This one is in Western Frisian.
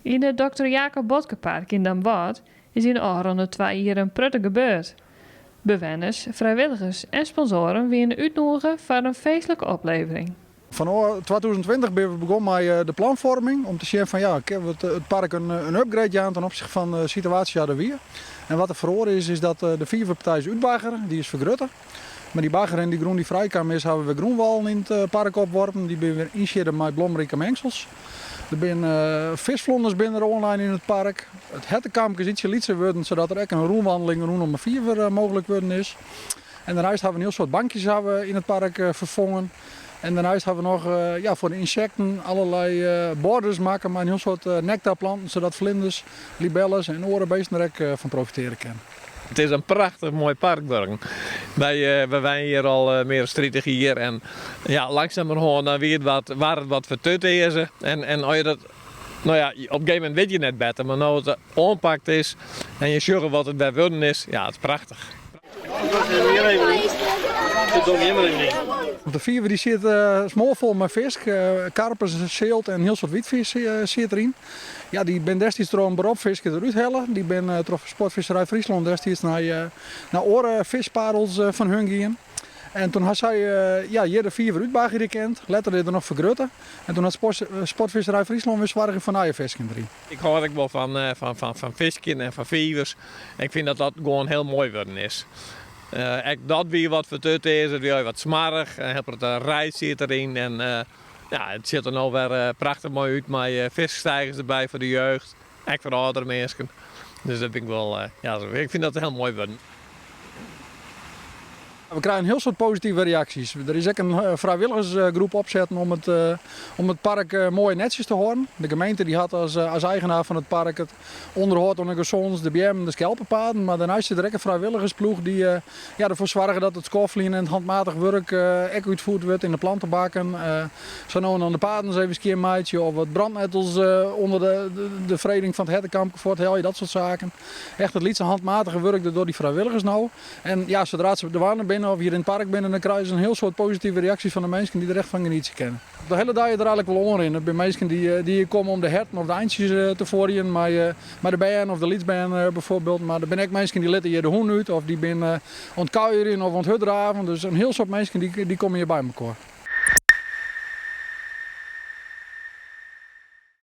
Yn it Doctor Jacob Botkepark yn Damwâld is yn de ôfrûne twa jier in protte gebeurd. Bewenners, frijwilligers en sponsoaren wiene útnûge foar in feestlike oplevering. Fanôf 2020 binne we begûn mei de planfoarming om te sjen fan ja, kinne we it park in upgrade jaan ten opsichte fan de situaasje sa't er wie. En wat der feroare is, is dat de fiverpartij is útbaggere, dy is fergrutte. Mei dy bagger en dy grûn dy't frijkaam is, hawwe we grûnwallen yn it park opworpen. Dy binne wer ynsiedde mei blomrike mengsels. Der binne fiskflonders binne der oanlein yn it park. It hertekampke is ytsje lytser wurden, sadat der ek in rûnwanneling rûnom de fiver mooglik wurden is. En dêrneist hawwe we in hiel soad bankjes hawwe yn it park ferfongen. En dêrneist hawwe we noch ja, foar de ynsekten allerlei borders makke mei in hiel soad nektarplanten, sadat flinders, libelles en oare beesten der ek fan profitearje kinne. It is in prachtich moai park wurden. Wy wenje hjir al mear as 30 jier en ja, langsumerhân dan wie it wat, waard it wat fertutearze. En, en as je dat, no ja, op in gegeven momint wit je net better, mar no it oanpakt is en je sjogge wat it wer wurden is, ja, it is prachtich. De fiver dy sit smoarfol mei fisk, karpers, seelt en in hiel soad wytfisk siet deryn. Ja, dy bin destiids troch in beropfisker derút helle. Dy bin troch Sportvisserij Fryslân destiids nei nei oare fiskparels fan hun gien. En toen ha sy ja, hjir de fiver útbaggerje kind. Letter is er noch fergrutte. En toen hat Sportvisserij Fryslân wer soarge foar nije fisken deryn. Ik hâld ek wol fan fiskjen en fan fivers. En ik fyn dat dat gewoan hiel moai wurden is. Ek dat wie wat fertutearze, it wie allegear wat smoarch, in hiel protte reid siet deryn. En ja, it sjocht der no wer prachtich moai út mei fisksteigers derby foar de jeugd, ek foar de âldere minsken. Dus dat bin ik wol, ja, ik fyn dat hiel moai wurden. We krije in hiel soad positive reaksjes. Der is ek in frijwilligersgroep opsetten om it, om it park moai netsjes te hâlden. De gemeente dy hat as, as eigenaar fan it park it ûnderhâld oan de gazons, de beammen, de skelpepaden. Mar dêrneist is der ek in frijwilligersploech dy ja, derfoar soarget dat it skoffeljen en it handmatich wurk ek útfierd wurdt yn de plantebakken. Sa no en dan de paden even skjinmeitsje of wat brandnettels ûnder de, de freding fan it hertekampke fuorthelje, dat soart saken. Echt it lytse handmatige wurk dat dogge dy frijwilligers no. En ja, sadra't se dwaande binne of hjir yn it park binne, dan krije se in hiel soad positive reaksjes fan de minsken dy't der echt fan genietsje kinne. De hiele dei is der eigentlik wol oanrin. Der binne minsken dy't hjir komme om de herten of de eintsjes te fuorjen mei de bern of de lytsbern bijvoorbeeld. Mar der binne ek minsken dy litte hjir de hûn út of dy binne oan it kuierjen of oan it hurddraven. Dus in hiel soad minsken dy komme hjir by mekoar.